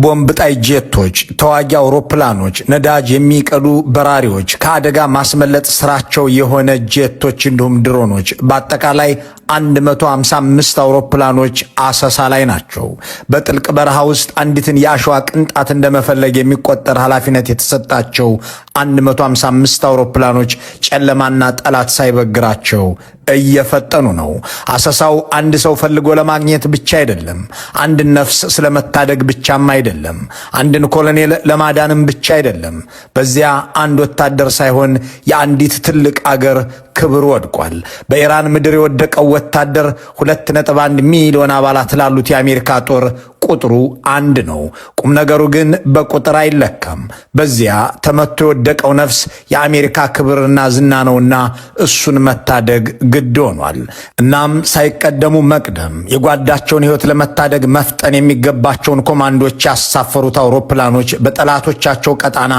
ቦምብ ጣይ ጄቶች፣ ተዋጊ አውሮፕላኖች፣ ነዳጅ የሚቀዱ በራሪዎች፣ ከአደጋ ማስመለጥ ስራቸው የሆነ ጄቶች እንዲሁም ድሮኖች፣ በአጠቃላይ 155 አውሮፕላኖች አሰሳ ላይ ናቸው። በጥልቅ በረሃ ውስጥ አንዲትን የአሸዋ ቅንጣት እንደመፈለግ የሚቆጠር ኃላፊነት የተሰጣቸው 155 አውሮፕላኖች ጨለማና ጠላት ሳይበግራቸው እየፈጠኑ ነው። አሰሳው አንድ ሰው ፈልጎ ለማግኘት ብቻ አይደለም። አንድን ነፍስ ስለመታደግ ብቻም አይደለም። አንድን ኮሎኔል ለማዳንም ብቻ አይደለም። በዚያ አንድ ወታደር ሳይሆን የአንዲት ትልቅ አገር ክብር ወድቋል። በኢራን ምድር የወደቀው ወታደር 2.1 ሚሊዮን አባላት ላሉት የአሜሪካ ጦር ቁጥሩ አንድ ነው። ቁም ነገሩ ግን በቁጥር አይለካም። በዚያ ተመቶ የወደቀው ነፍስ የአሜሪካ ክብርና ዝና ነውና እሱን መታደግ ግድ ሆኗል። እናም ሳይቀደሙ መቅደም፣ የጓዳቸውን ሕይወት ለመታደግ መፍጠን የሚገባቸውን ኮማንዶች ያሳፈሩት አውሮፕላኖች በጠላቶቻቸው ቀጣና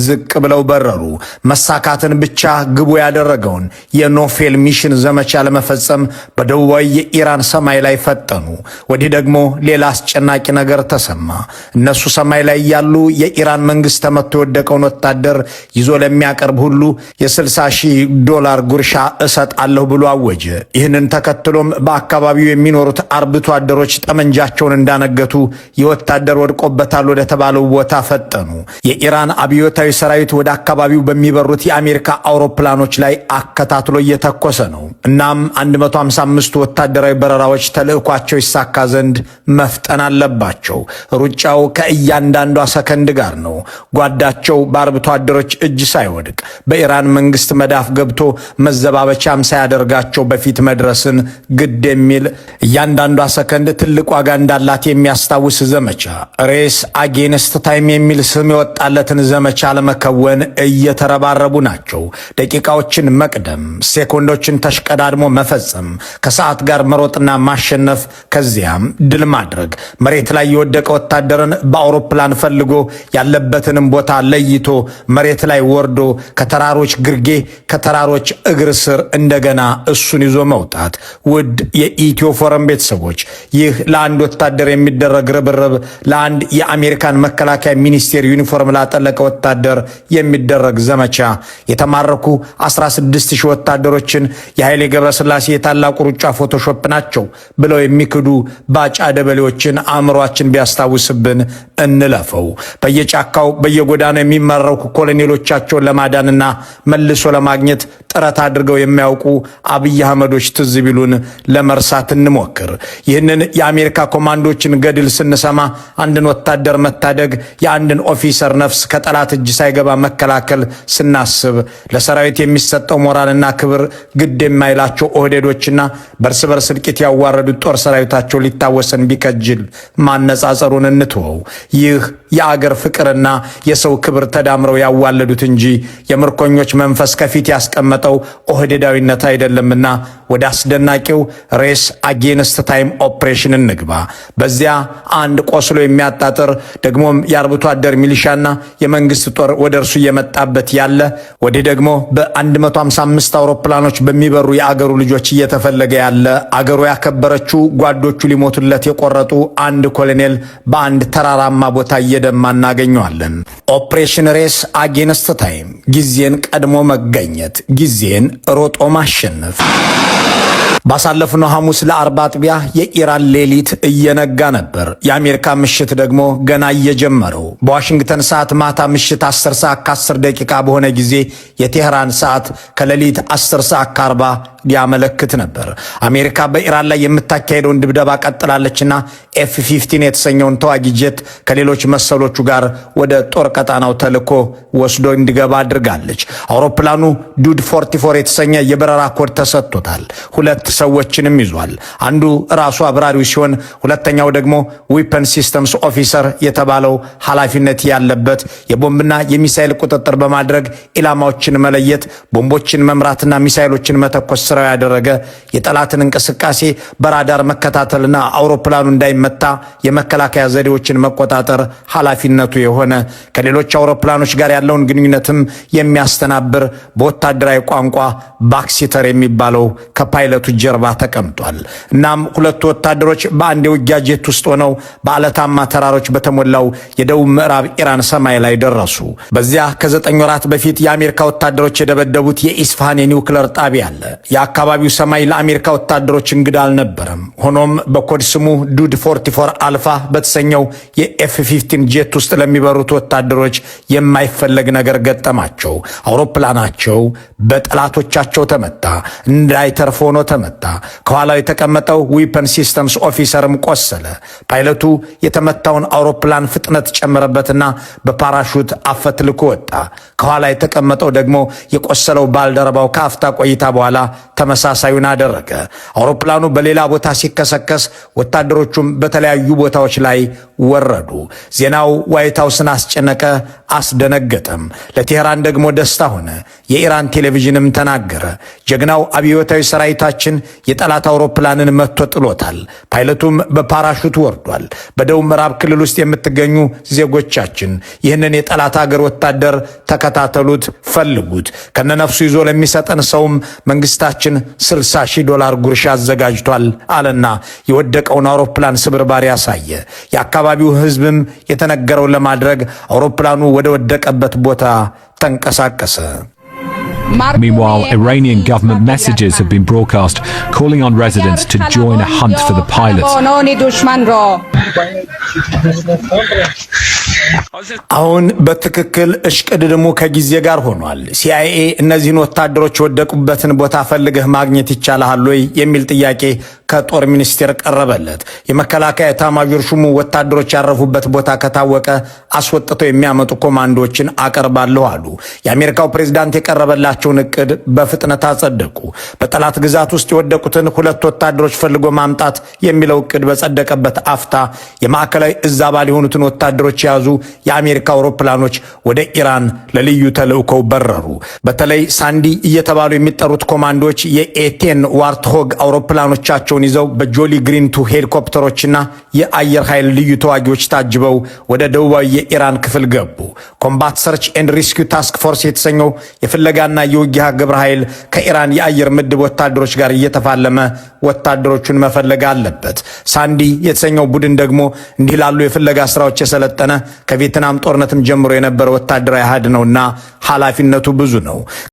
ዝቅ ብለው በረሩ። መሳካትን ብቻ ግቡ ያደረገውን የ no fail mission ዘመቻ ለመፈጸም በደቡባዊ የኢራን ሰማይ ላይ ፈጠኑ። ወዲህ ደግሞ ሌላ አስጨናቂ ነገር ተሰማ። እነሱ ሰማይ ላይ እያሉ የኢራን መንግስት ተመቶ የወደቀውን ወታደር ይዞ ለሚያቀርብ ሁሉ የ60 ሺህ ዶላር ጉርሻ እሰጣለሁ ብሎ አወጀ። ይህንን ተከትሎም በአካባቢው የሚኖሩት አርብቶ አደሮች ጠመንጃቸውን እንዳነገቱ የወታደር ወድቆበታል ወደ ተባለው ቦታ ፈጠኑ። የኢራን አብዮታዊ ሰራዊት ወደ አካባቢው በሚበሩት የአሜሪካ አውሮፕላኖች ላይ አከታትሎ እየተኮሰ ነው። እናም 155ቱ ወታደራዊ በረራዎች ተልዕኳቸው ይሳካ ዘንድ መፍጠን አለባቸው። ሩጫው ከእያንዳንዷ ሰከንድ ጋር ነው። ጓዳቸው በአርብቶ አደሮች እጅ ሳይወድቅ፣ በኢራን መንግስት መዳፍ ገብቶ መዘባበቻም ሳያደርጋቸው በፊት መድረስን ግድ የሚል፣ እያንዳንዷ ሰከንድ ትልቅ ዋጋ እንዳላት የሚያስታውስ ዘመቻ፣ Race Against Time የሚል ስም የወጣለትን ዘመቻ ለመከወን እየተረባረቡ ናቸው። ደቂቃዎችን መቅደም፣ ሴኮንዶችን ተሽቀዳድሞ መፈጸም፣ ከሰዓት ጋር መሮጥና ማሸነፍ፣ ከዚያም ድል ማድረግ፣ መሬት ላይ የወደቀ ወታደርን በአውሮፕላን ፈልጎ ያለበትንም ቦታ ለይቶ መሬት ላይ ወርዶ ከተራሮች ግርጌ፣ ከተራሮች እግር ስር እንደገና እሱን ይዞ መውጣት። ውድ የኢትዮ ፎረም ቤተሰቦች፣ ይህ ለአንድ ወታደር የሚደረግ ርብርብ፣ ለአንድ የአሜሪካን መከላከያ ሚኒስቴር ዩኒፎርም ላጠለቀ ወታደር የሚደረግ ዘመቻ፣ የተማረኩ 16 ሺህ ወታደሮችን የኃይሌ ገብረስላሴ የታላቁ ሩጫ ፎቶሾፕ ናቸው ብለው የሚክዱ ባጫ ደበሌዎችን አእምሯችን ቢያስታውስብን እንለፈው። በየጫካው በየጎዳናው የሚማረኩ ኮሎኔሎቻቸውን ለማዳንና መልሶ ለማግኘት ጥረት አድርገው የማያውቁ አብይ አህመዶች ትዝ ቢሉን ለመርሳት እንሞክር። ይህንን የአሜሪካ ኮማንዶችን ገድል ስንሰማ አንድን ወታደር መታደግ፣ የአንድን officer ነፍስ ከጠላት እጅ ሳይገባ መከላከል ስናስብ፣ ለሰራዊት የሚሰጠው ሞራልና ክብር ግድ የማይላቸው ኦህዴዶችና በእርስ በርስ እልቂት ያዋረዱት ጦር ሰራዊታቸው ሊታወሰን ቢከጅል ማነጻጸሩን እንተወው። ይህ የአገር ፍቅርና የሰው ክብር ተዳምረው ያዋለዱት እንጂ የምርኮኞች መንፈስ ከፊት ያስቀመጠው ኦህዴዳዊነት አይደለምና ወደ አስደናቂው Race Against Time operation እንግባ። በዚያ አንድ ቆስሎ የሚያጣጥር፣ ደግሞም የአርብቶ አደር ሚሊሻና የመንግስት ጦር ወደ እርሱ እየመጣበት ያለ፣ ወዲህ ደግሞ በ155 አውሮፕላኖች በሚበሩ የአገሩ ልጆች እየተፈለገ ያለ፣ አገሩ ያከበረችው ጓዶቹ ሊሞቱለት የቆረጡ አንድ ኮሎኔል በአንድ ተራራማ ቦታ እየደማ እናገኘዋለን። Operation Race Against Time፣ ጊዜን ቀድሞ መገኘት፣ ጊዜን ሮጦ ማሸነፍ። ባሳለፍነው ሐሙስ ለአርብ አጥቢያ የኢራን ሌሊት እየነጋ ነበር። የአሜሪካ ምሽት ደግሞ ገና እየጀመረው። በዋሽንግተን ሰዓት ማታ ምሽት 10 ሰዓት ከ10 ደቂቃ በሆነ ጊዜ የቴህራን ሰዓት ከሌሊት 10 ሰዓት ከ40 ያመለክት ነበር። አሜሪካ በኢራን ላይ የምታካሄደውን ድብደባ ቀጥላለችና F 15 የተሰኘውን ተዋጊ ጄት ከሌሎች መሰሎቹ ጋር ወደ ጦር ቀጣናው ተልኮ ወስዶ እንዲገባ አድርጋለች። አውሮፕላኑ Dude 44 የተሰኘ የበረራ ኮድ ተሰጥቶታል። ሁለት ሰዎችንም ይዟል። አንዱ ራሱ አብራሪው ሲሆን ሁለተኛው ደግሞ weapon systems officer የተባለው ኃላፊነት ያለበት፣ የቦምብና የሚሳይል ቁጥጥር በማድረግ ኢላማዎችን መለየት፣ ቦምቦችን መምራትና ሚሳይሎችን መተኮስ ስራው ያደረገ፣ የጠላትን እንቅስቃሴ በራዳር መከታተልና አውሮፕላኑ እንዳይመታ እንዳይመታ የመከላከያ ዘዴዎችን መቆጣጠር ኃላፊነቱ የሆነ፣ ከሌሎች አውሮፕላኖች ጋር ያለውን ግንኙነትም የሚያስተናብር፣ በወታደራዊ ቋንቋ backseater የሚባለው ከፓይለቱ ጀርባ ተቀምጧል። እናም ሁለቱ ወታደሮች በአንድ የውጊያ ጄት ውስጥ ሆነው በአለታማ ተራሮች በተሞላው የደቡብ ምዕራብ ኢራን ሰማይ ላይ ደረሱ። በዚያ ከ9 ወራት በፊት የአሜሪካ ወታደሮች የደበደቡት የኢስፋሃን የኒውክለር ጣቢያ አለ። የአካባቢው ሰማይ ለአሜሪካ ወታደሮች እንግዳ አልነበረም። ሆኖም በኮድ ስሙ ዱድ 44 አልፋ በተሰኘው የ F 15 ጄት ውስጥ ለሚበሩት ወታደሮች የማይፈለግ ነገር ገጠማቸው። አውሮፕላናቸው በጠላቶቻቸው ተመታ። እንዳይተርፍ ሆኖ ተመታ። ከኋላው የተቀመጠው weapon systems officer ም ቆሰለ። ፓይለቱ የተመታውን አውሮፕላን ፍጥነት ጨመረበትና በፓራሹት አፈትልኮ ወጣ። ከኋላ የተቀመጠው ደግሞ የቆሰለው ባልደረባው ከአፍታ ቆይታ በኋላ ተመሳሳዩን አደረገ። አውሮፕላኑ በሌላ ቦታ ሲከሰከስ ወታደሮቹም በተለያዩ ቦታዎች ላይ ወረዱ። ዜናው ዋይት ሀውስን አስጨነቀ፣ አስደነገጠም። ለቴህራን ደግሞ ደስታ ሆነ። የኢራን ቴሌቪዥንም ተናገረ። ጀግናው አብዮታዊ ሰራዊታችን የጠላት አውሮፕላንን መትቶ ጥሎታል። ፓይለቱም በፓራሹት ወርዷል። በደቡብ ምዕራብ ክልል ውስጥ የምትገኙ ዜጎቻችን ይህንን የጠላት አገር ወታደር ተከታተሉት፣ ፈልጉት። ከነነፍሱ ይዞ ለሚሰጠን ሰውም መንግስታችን 60 ሺህ ዶላር ጉርሻ አዘጋጅቷል አለና የወደቀውን አውሮፕላን ስብርባሪ አሳየ። የአካባቢው ሕዝብም የተነገረውን ለማድረግ አውሮፕላኑ ወደ ወደቀበት ቦታ ተንቀሳቀሰ። Meanwhile, Iranian government messages have been broadcast calling on residents to join a hunt for the pilots. አሁን በትክክል እሽቅድድሙ ከጊዜ ጋር ሆኗል። ሲአይኤ እነዚህን ወታደሮች የወደቁበትን ቦታ ፈልገህ ማግኘት ይቻልሃል ወይ የሚል ጥያቄ ከጦር ሚኒስቴር ቀረበለት። የመከላከያ ኤታማዦር ሹሙ ወታደሮች ያረፉበት ቦታ ከታወቀ አስወጥተው የሚያመጡ ኮማንዶዎችን አቀርባለሁ አሉ። የአሜሪካው ፕሬዝዳንት የቀረበላቸውን እቅድ በፍጥነት አጸደቁ። በጠላት ግዛት ውስጥ የወደቁትን ሁለት ወታደሮች ፈልጎ ማምጣት የሚለው እቅድ በጸደቀበት አፍታ የማዕከላዊ እዝ አባል የሆኑትን ወታደሮች የያዙ የአሜሪካ አውሮፕላኖች ወደ ኢራን ለልዩ ተልእኮው በረሩ። በተለይ ሳንዲ እየተባሉ የሚጠሩት ኮማንዶዎች የ A-10 ዋርትሆግ አውሮፕላኖቻቸውን ይዘው በጆሊ ግሪን ቱ ሄሊኮፕተሮችና የአየር ኃይል ልዩ ተዋጊዎች ታጅበው ወደ ደቡባዊ የኢራን ክፍል ገቡ። Combat Search and Rescue Task Force የተሰኘው የፍለጋና የውጊያ ግብረ ኃይል ከኢራን የአየር ምድብ ወታደሮች ጋር እየተፋለመ ወታደሮቹን መፈለግ አለበት። ሳንዲ የተሰኘው ቡድን ደግሞ እንዲህ ላሉ የፍለጋ ስራዎች የሰለጠነ፣ ከቪየትናም ጦርነትም ጀምሮ የነበረ ወታደራዊ አሃድ ነውና ኃላፊነቱ ብዙ ነው።